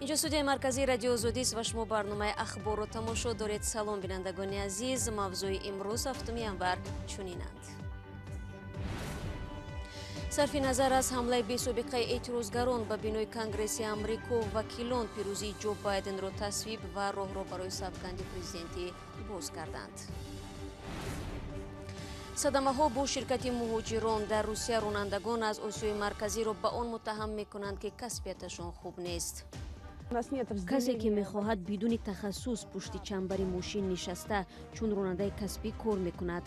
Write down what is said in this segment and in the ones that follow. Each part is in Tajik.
Инҷо студияи марказии Радиои Озодист ва шумо барномаи ахборро тамошо доред. Салом, бинандагони азиз. Мавзӯи имрӯз, 7 январ, чунинанд. Сарфи назар аз ҳамлаи бесобиқаи эътирозгарон ба бинои Конгресси Амрико, вакилон пирӯзии Ҷо Байденро тасвиб ва роҳро барои савганди президентӣ боз карданд. Садамаҳо бо ширкати муҳоҷирон дар Русия. Ронандагон аз Осиёи Марказиро ба он муттаҳам мекунанд, ки касбияташон хуб нест. Касе, ки мехоҳад бидуни тахассус пушти чамбари мошин нишаста, чун ронандаи касбӣ кор мекунад.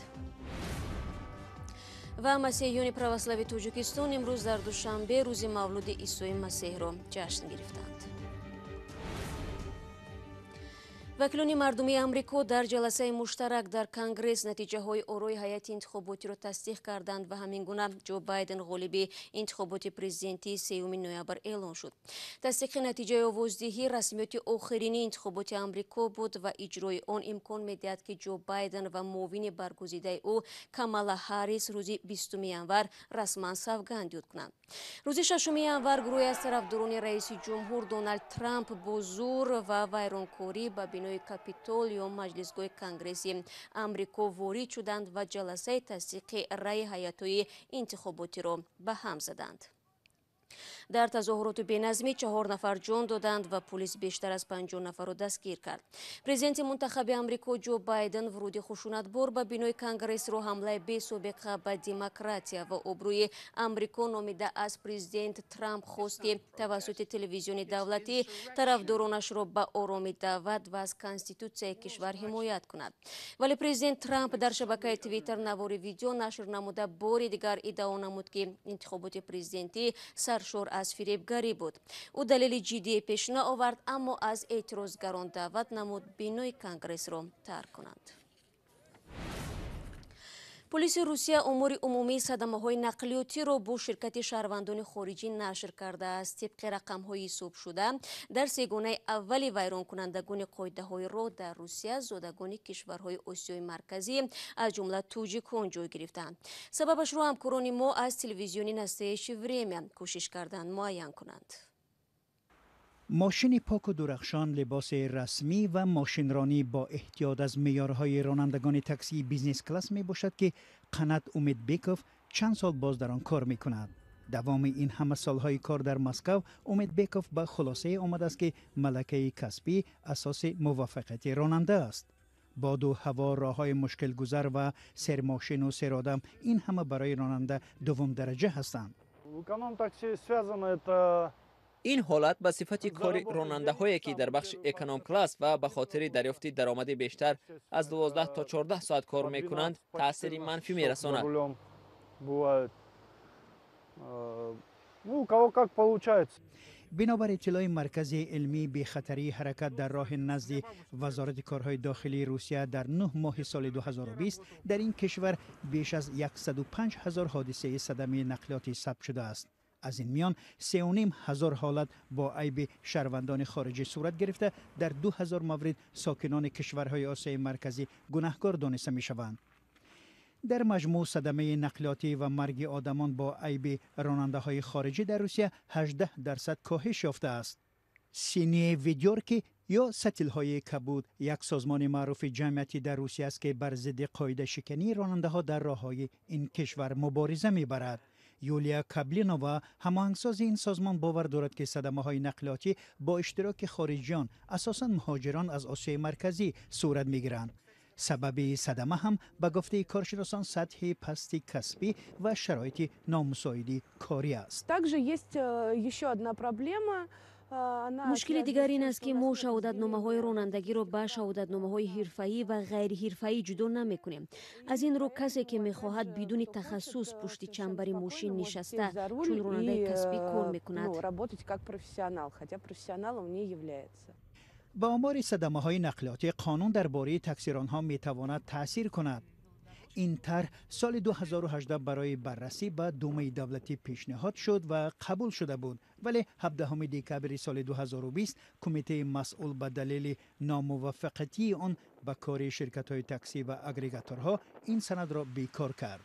Ва масеҳиёни православи Тоҷикистон имрӯз дар Душанбе рӯзи мавлуди Исои Масеҳро ҷашн гирифтанд. Вакилони мардумии Амрико дар ҷаласаи муштарак дар Конгресс натиҷаҳои орои ҳайати интихоботиро тасдиқ карданд ва ҳамин гуна Ҷо Байден ғолиби интихоботи президентии 3 ноябр эълон шуд. Тасдиқи натиҷаи овоздиҳӣ расмиёти охирини интихоботи Амрико буд ва иҷрои он имкон медиҳад, ки Ҷо Байден ва муовини баргузидаи ӯ Камала Ҳаррис рӯзи 20 январ расман савганд ёд кунанд. Рӯзи 6 январ гурӯҳе аз тарафдорони раиси ҷумҳур Доналд Трамп бо зур ва вайронкорӣ ба бинои Капитол ё маҷлисгоҳи Конгресси Амрико ворид шуданд ва ҷаласаи тасдиқи раъи ҳайатҳои интихоботиро ба ҳам заданд. Дар тазоҳуроту беназмӣ 4 нафар ҷон доданд ва полис бештар аз 50 нафарро дастгир кард. Президенти мунтахаби Амрико Ҷо Байден вуруди хушунатбор ба бинои Конгрессро ҳамлаи бесобиқа ба демократия ва обрӯи Амрико номида, аз президент Трамп хост, ки тавассути телевизиони давлатӣ тарафдоронашро ба оромӣ даъват ва аз конститутсияи кишвар ҳимоят кунад. Вале президент Трамп дар шабакаи Твиттер навори видео нашр намуда, бори дигар иддао намуд, ки интихоботи президентӣ саршор аз фиребгарӣ буд. Ӯ далели ҷиддие пеш наовард, аммо аз эътирозгарон даъват намуд бинои Конгрессро тарк кунанд. Полиси Русия омори умумии садамаҳои нақлиётиро бо ширкати шаҳрвандони хориҷӣ нашр кардааст. Тибқи рақамҳои ҳисобшуда, дар сегонаи аввали вайронкунандагони қоидаҳои роҳ дар Русия зодагони кишварҳои Осиёи Марказӣ, аз ҷумла тоҷикон, ҷой гирифтаанд. Сабабашро ҳамкорони мо аз телевизиони «Настоящее время» кӯшиш карданд муайян кунанд. Мошини поку дурахшон, либоси расмӣ ва мошинронӣ бо эҳтиёт аз меъёрҳои ронандагони таксии бизнес-класс мебошад, ки Қанат Умедбеков чанд сол боз дар он кор мекунад. Давоми ин ҳама солҳои кор дар Москав Умедбеков ба хулосае омадааст, ки малакаи касбӣ асоси муваффақияти ронанда аст. Боду ҳаво, роҳҳои мушкилгузар ва сермошину серодам — ин ҳама барои ронанда дуввумдараҷа ҳастанд. Эконом-такси связано это Ин ҳолат ба сифати кори ронандаҳое, ки дар бахши эконом-класс ва ба хотири дарёфти даромади бештар аз 12 то 14 соат кор мекунанд, таъсири манфӣ мерасонад. Бывает. Ну, у кого как получается. Бинобар иттилои Маркази илмии бехатарии ҳаракат дар роҳи назди Вазорати корҳои дохилии Русия, дар 9 моҳи соли 2020 дар ин кишвар беш аз 105 ҳазор ҳодисаи садамаи нақлиётӣ сабт шудааст. Аз ин миён 3,5 ҳазор ҳолат бо айби шаҳрвандони хориҷӣ сурат гирифта, дар 2000 маврид сокинони кишварҳои Осиёи Марказӣ гунаҳкор дониста мешаванд. Дар маҷмӯъ садамаи нақлиётӣ ва марги одамон бо айби ронандаҳои хориҷӣ дар Русия 18% коҳиш ёфтааст. «Синие ведёрки» ё сатилҳои кабуд як созмони маъруфи ҷамъиятӣ дар Русия аст, ки бар зидди қоидашикании ронандаҳо дар роҳҳои ин кишвар мубориза мебарад. Юлия Каблинова, ҳамоҳангсози ин созмон, бовар дорад, ки садамаҳои нақлиётӣ бо иштироки хориҷиён, асосан муҳоҷирон аз Осиёи Марказӣ, сурат мегиранд. Сабаби садама ҳам, ба гуфтаи коршиносон, сатҳи пасти касбӣ ва шароити номусоиди корӣ аст. Также есть еще одна проблема. Мушкили дигар ин аст, ки мо шаҳодатномаҳои ронандагиро ба шаҳодатномаҳои ҳирфаӣ ва ғайриҳирфаӣ ҷудо намекунем. Аз ин рӯ, касе, ки мехоҳад бидуни тахассус пушти чамбари мошин нишаста, чун ронандаи касбӣ кор мекунад. Работать как профессионал, хотя профессионалом не является. Ба омори садамаҳои нақлиётӣ қонун дар бораи таксиронҳо метавонад таъсир кунад. Ин тарҳ соли 2018 барои баррасӣ ба Думаи давлатӣ пешниҳод шуд ва қабул шуда буд, вале 17 декабри соли 2020 кумитаи масъул ба далели номуваффақиятии он ба кори ширкатҳои таксӣ ва агрегаторҳо ин санадро бекор кард.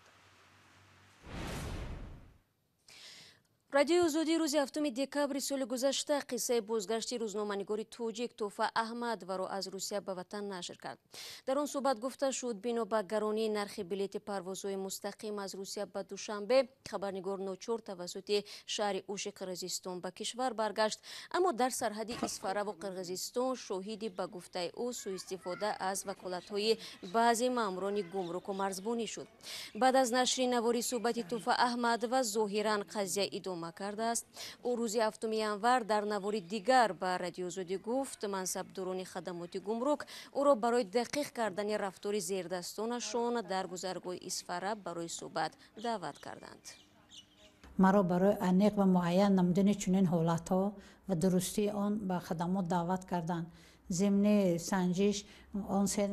Радиои Озодӣ рӯзи 7 декабри соли гузашта қиссаи бозгашти рӯзноманигори тоҷик Тӯфа Аҳмадоваро аз Русия ба ватан нашр кард. Дар он суҳбат гуфта шуд, бино ба гаронии нархи билети парвозҳои мустақим аз Русия ба Душанбе, хабарнигор ночор тавассути шаҳри Уши Қирғизистон ба кишвар баргашт. Аммо дар сарҳади Исфараву Қирғизистон шоҳиди ба гуфтаи ӯ суистифода аз ваколатҳои баъзе маъмурони гумруку марзбонӣ шуд. Баъд аз нашри навори суҳбати Тӯфа Аҳмадова зоҳиран қазия идома кардааст. Ӯ рӯзи 7 январ дар навори дигар ба Радиои Озодӣ гуфт, мансабдорони хадамоти гумрук ӯро барои дақиқ кардани рафтори зердастонашон дар гузаргоҳи Исфара барои суҳбат даъват карданд. Маро барои аниқ ва муайян намудани чунин ҳолатҳо ва дурустии он ба хадамот даъват карданд. Зимни санҷиш он се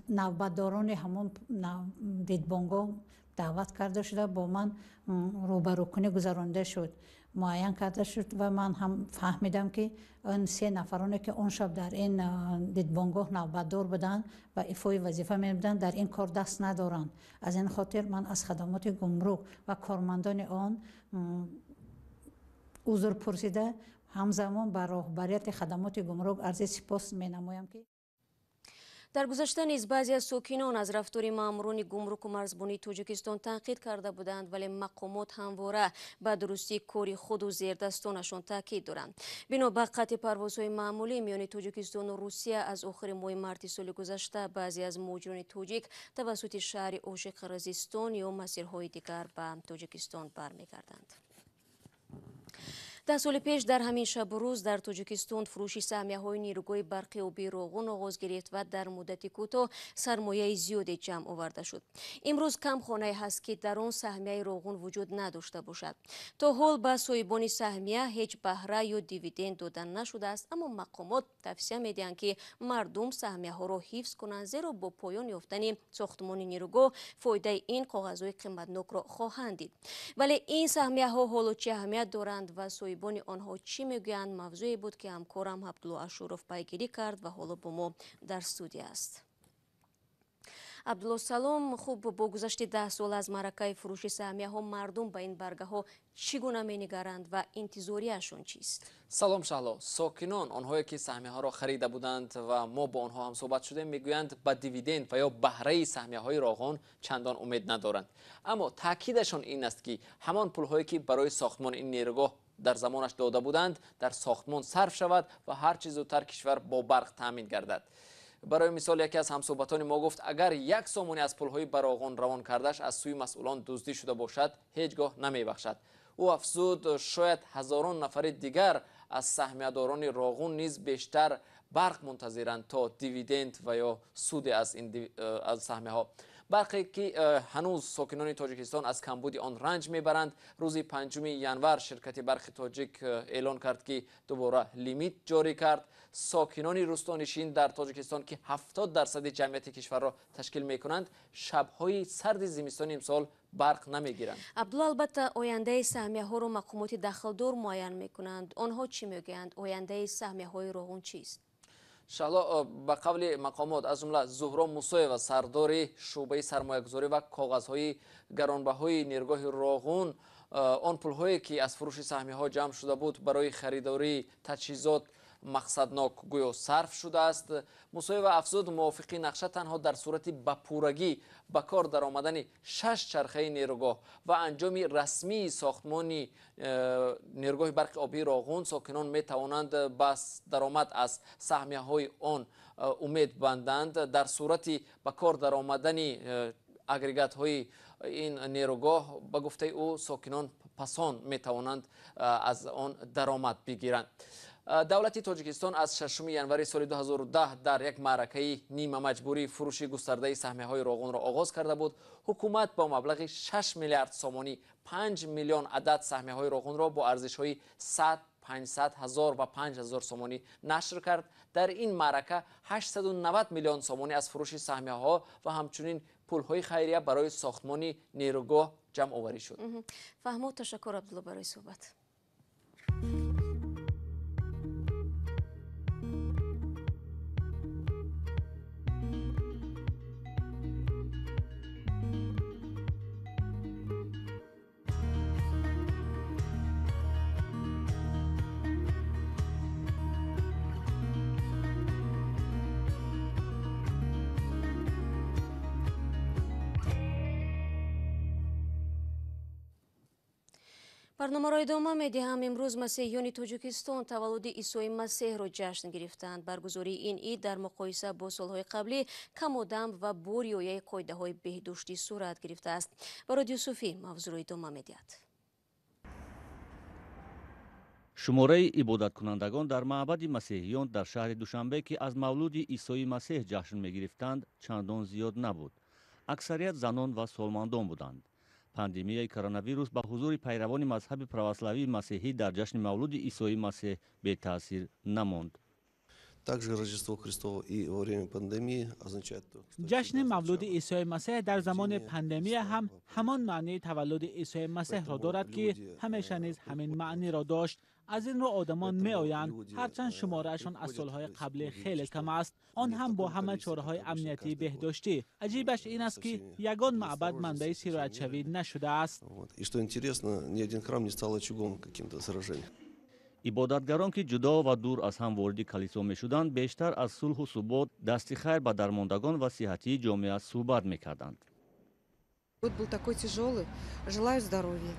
навбатдорони ҳамон дидбонгоҳ даъват карда шуда, бо ман рӯбарӯкунӣ гузаронида шуд, муайян карда шуд ва ман ҳам фаҳмидам, ки он се нафароне, ки он шаб дар ин дидбонгоҳ навбатдор буданд ва ифои вазифа мебуданд, дар ин кор даст надоранд. Аз ин хотир ман аз хадамоти гумрук ва кормандони он узр пурсида, ҳамзамон ба роҳбарияти хадамоти гумрук арзи сипос менамоям, ки Дар гузашта низ баъзе аз сокинон аз рафтори маъмурони гумруку марзбонии Тоҷикистон танқид карда буданд, вале мақомот ҳамвора ба дурустии кори худу зердастонашон таъкид доранд. Бино ба қатъи парвозҳои маъмулӣ миёни Тоҷикистону Русия аз охири моҳи марти соли гузашта баъзе аз муҳоҷирони тоҷик тавассути шаҳри Оши Қирғизистон ё масирҳои дигар ба Тоҷикистон бармегарданд. 10 соли пеш дар ҳамин шабу рӯз дар Тоҷикистон фурӯши саҳмияҳои нерӯгоҳи барқи обии Роғун оғоз гирифт ва дар муддати кӯтоҳ сармояи зиёде ҷамъ оварда шуд. Имрӯз кам хонае ҳаст, ки дар он саҳмияи Роғун вуҷуд надошта бошад. То ҳол ба соҳибони саҳмия ҳеҷ баҳра ё дивиденд дода нашудааст, аммо мақомот тавсия медиҳанд, ки мардум саҳмияҳоро ҳифз кунанд, зеро бо поён ёфтани сохтмони нерӯгоҳ фоидаи ин коғазҳои қиматнокро хоҳанд дид. Вале ин саҳмияҳо ҳоло чӣ аҳамият доранд ва соҳибони онҳо чӣ мегӯянд, мавзӯе буд, ки ҳамкорам Абдулло Ашуров пайгирӣ кард ва ҳоло бо мо дар студия аст. Абдулло, салом. Хуб, бо гузашти 10 сол аз маъракаи фурӯши саҳмияҳо мардум ба ин баргаҳо чӣ гуна менигаранд ва интизориашон чист? Салом, Шаҳло. Сокинон, онҳое ки саҳмияҳоро харида буданд ва мо бо онҳо ҳамсӯҳбат шудем, мегӯянд ба дивиденд ва ё баҳраи саҳмияҳои Роғун чандон умед надоранд. Аммо таъкидашон ин аст, ки ҳамон пулҳое ки барои сохтмони ин нерӯгоҳ дар замонаш дода буданд, дар сохтмон сарф шавад ва ҳар чӣ зудтар кишвар бо барқ таъмин гардад. Барои мисол, яке аз ҳамсӯҳбатони мо гуфт, агар 1 сомонӣ аз пулҳои ба Роғун равон кардаш аз сӯи масъулон дуздӣ шуда бошад, ҳеҷ гоҳ намебахшад. Ӯ афзуд, шояд ҳазорон нафари дигар аз саҳмиядорони Роғун низ бештар барқ мунтазиранд то дивиденд ва ё суде аз саҳмияҳо. Барқе ки ҳанӯз сокинони Тоҷикистон аз камбуди он ранҷ мебаранд. Рӯзи 5 январ ширкати барқи тоҷик эълон кард, ки дубора лимит ҷорӣ кард. Сокинони рӯстонишин дар Тоҷикистон, ки 70% ҷамъияти кишварро ташкил мекунанд, шабҳои сарди зимистони имсол барқ намегиранд. Абдулло, албатта ояндаи саҳмияҳоро мақомоти дахлдор муайян мекунанд. Онҳо чӣ мегӯянд? Ояндаи саҳмияҳои Роғун чист? Шаҳло, ба қавли мақомот, аз ҷумла Зуҳро Мусоева, сардори шӯъбаи сармоягузорӣ ва коғазҳои гаронбаҳои нерӯгоҳи Роғун, он пулҳое ки аз фурӯши саҳмияҳо ҷамъ шуда буд, барои харидории таҷҳизот мақсаднок гӯё сарф шудааст. Мусоева афзуд, мувофиқи нақша танҳо дар сурати ба пуррагӣ ба кор даромадани 6 чархаи нерӯгоҳ ва анҷоми расмии сохтмони нерӯгоҳи барқи обии Роғун сокинон метавонанд ба даромад аз саҳмияҳои он умед банданд. Дар сурати ба кор даромадани агрегатҳои ин нерӯгоҳ, ба гуфтаи ӯ, сокинон пасон метавонанд аз он даромад бигиранд. Давлати Тоҷикистон аз 6 январи соли 2010 дар як маъракаи нимамаҷбурӣ фурӯши густардаи саҳмияҳои Роғунро оғоз карда буд. Ҳукумат бо маблағи 6 миллиард сомонӣ 5 миллион адад саҳмияҳои Роғунро бо арзишҳои 100, 500, 1000 ва 5000 сомонӣ нашр кард. Дар ин маърака 890 миллион сомонӣ аз фурӯши саҳмияҳо ва ҳамчунин пулҳои хайрия барои сохтмони нерӯгоҳ ҷамъоварӣ шуд. Фаҳмо, ташаккур, Абдулло, барои суҳбат. Барномаро идома медиҳам. Имрӯз масеҳиёни Тоҷикистон таваллуди Исои Масеҳро ҷашн гирифтанд. Баргузории ин ид дар муқоиса бо солҳои қаблӣ камодам ва бо риояи қоидаҳои беҳдоштӣ сурат гирифтааст. Барод Юсуфӣ мавзӯъро идома медиҳад. Шумораи ибодаткунандагон дар маъбади масеҳиён дар шаҳри Душанбе, ки аз мавлуди Исои Масеҳ ҷашн мегирифтанд, чандон зиёд набуд. Аксарият занон ва солмандон буданд. Пандемияи коронавирус ба ҳузури пайравони мазҳаби православии масеҳӣ дар ҷашни мавлуди Исои Масеҳ бетаъсир намонд. Также Рождество Христово и во время пандемии означает то, что ҷашни мавлуди Исои Масеҳ дар замони пандемия ҳам ҳамон маънии таваллуди Исои Масеҳро дорад, ки ҳамеша низ ҳамин маъниро дошт. Аз ин рӯ одамон меоянд, ҳарчанд шумораашон аз солҳои қаблӣ хеле кам аст, он ҳам бо ҳама чораҳои амниятии беҳдоштӣ. Аҷибаш ин аст, ки ягон маъбад манбаи сироятшавӣ нашудааст. И что интересно, ни один храм не стал очагом каким-то заражения. Ибодатгарон, ки ҷудо ва дур аз ҳам вориди калисо мешуданд, бештар аз сулҳу субот, дасти хайр ба дармондагон ва сиҳатии ҷомеа суҳбат мекарданд. Год был такой тяжелый. Желаю здоровья,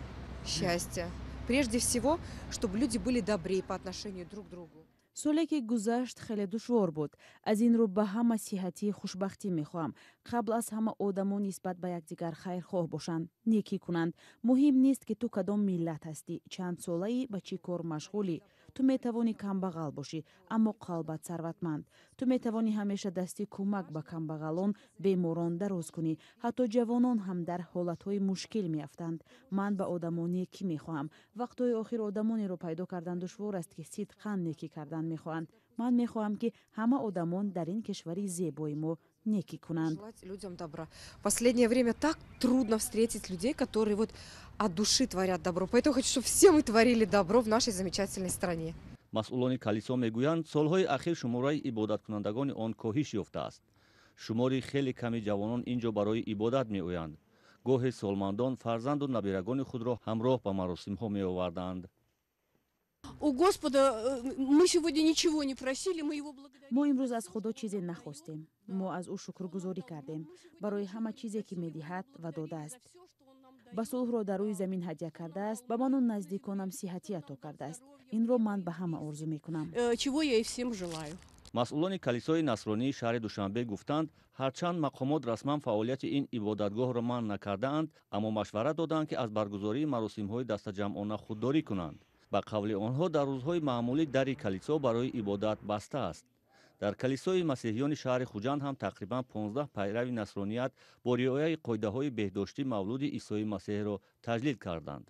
счастья. Прежде всего, чтобы люди были добрее по отношению друг к другу. Соле ки гузашт, хеле душвор буд. Аз ин рӯ ба ҳама сиҳатӣ, хушбахтӣ мехоҳам. Қабл аз ҳама одамон нисбат ба якдигар хайрхоҳ бошанд, некӣ кунанд. Муҳим нест, ки ту кадом миллат ҳастӣ, чанд солаӣ, ба чӣ кор машғулӣ. Ту метавонӣ камбағал бошӣ, аммо қалбат сарватманд. Ту метавонӣ ҳамеша дасти кӯмак ба камбағалон, беморон дароз кунӣ. Ҳатто ҷавонон ҳам дар ҳолатҳои мушкил меафтанд. Ман ба одамон некӣ мехоҳам. Вақтҳои охир одамонеро пайдо кардан душвор аст, ки сидқан некӣ кардан мехоҳанд. Ман мехоҳам, ки ҳама одамон дар ин кишвари зебои мо некӣ кунанд. Людям добра. В последнее время так трудно встретить людей, которые вот от души творят добро. Поэтому хочу, чтобы все мы творили добро в нашей замечательной стране. Масъулони калисо мегӯянд, солҳои ахир шумораи ибодаткунандагони он коҳиш ёфтааст. Шумори хеле ками ҷавонон ин ҷо барои ибодат меоянд. Гоҳе солмандон фарзанду набирагони худро ҳамроҳ ба маросимҳо меоварданд. У Господа мы сегодня ничего не просили, мы его благодарим. Мо имрӯз аз Худо чизе нахостем. Мо аз ӯ шукргузорӣ кардем барои ҳама чизе, ки медиҳад ва додааст. Ба сулҳро дар рӯи замин ҳадя кардааст, ба ману наздиконам сиҳатӣ ато кардааст. Инро ман ба ҳама орзу мекунам. Чего я и всем желаю. Масъулони калисои насронии шаҳри Душанбе гуфтанд, ҳарчанд мақомот расман фаъолияти ин ибодатгоҳро манъ накардаанд, аммо машварат доданд, ки аз баргузории маросимҳои дастаҷамъона худдорӣ кунанд. Ба қавли онҳо, дар рӯзҳои маъмулӣ дари калисо барои ибодат баста аст. Дар калисои масеҳиёни шаҳри Хуҷанд ҳам тақрибан 15 пайрави насроният бо риояи қоидаҳои беҳдоштӣ мавлуди Исои Масеҳро таҷлил карданд.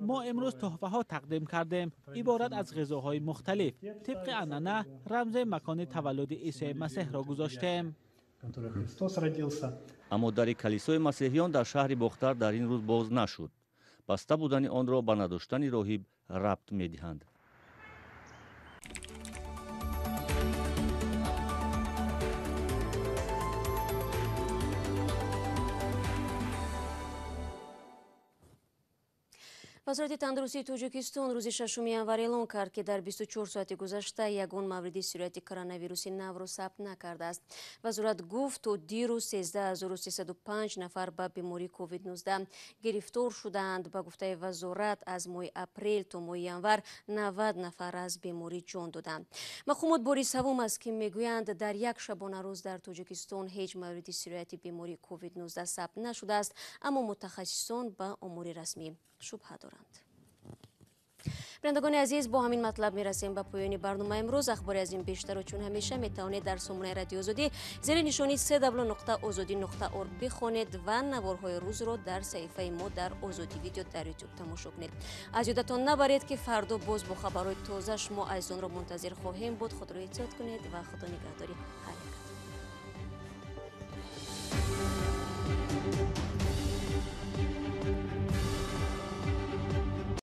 Мо имрӯз тӯҳфаҳо тақдим кардем, иборат аз ғизоҳои мухталиф. Тибқи анъана рамзи макони таваллуди Исои Масеҳро гузоштем. Аммо дари калисои масеҳиён дар шаҳри Бохтар дар ин рӯз боз нашуд. Баста будани онро ба надоштани роҳиб рабт медиҳанд. Вазорати тандурустии Тоҷикистон рӯзи 6 январ эълон кард, ки дар 24 соати гузашта ягон мавриди сирояти коронавируси навро сабт накардааст. Вазорат гуфт, то дирӯз 13305 нафар ба бемории COVID-19 гирифтор шудаанд. Ба гуфтаи вазорат, аз моҳи апрел то моҳи январ 90 нафар аз беморӣ ҷон доданд. Мақомот бори савум аст, ки мегӯянд, дар як шабонарӯз дар Тоҷикистон ҳеҷ мавриди сирояти бемории COVID-19 сабт нашудааст, аммо мутахассисон ба омори расмӣ шубҳа доранд. Бинандагони азиз, бо ҳамин матлаб мерасем ба поёни барномаи имрӯз. Ахбори аз ин бештарро чун ҳамеша метавонед дар сомонаи Радиои Озодӣ зери нишони cw.ozodi.org бихонед ва наворҳои рӯзро дар саҳифаи мо дар Озодӣ видео дар Ютуб тамошо кунед. Аз ёдатон набаред, ки фардо боз бо хабарҳои тоза шумо азизонро мунтазир хоҳем буд. Худро эҳтиёт кунед ва Худо нигаҳдори ҳар як.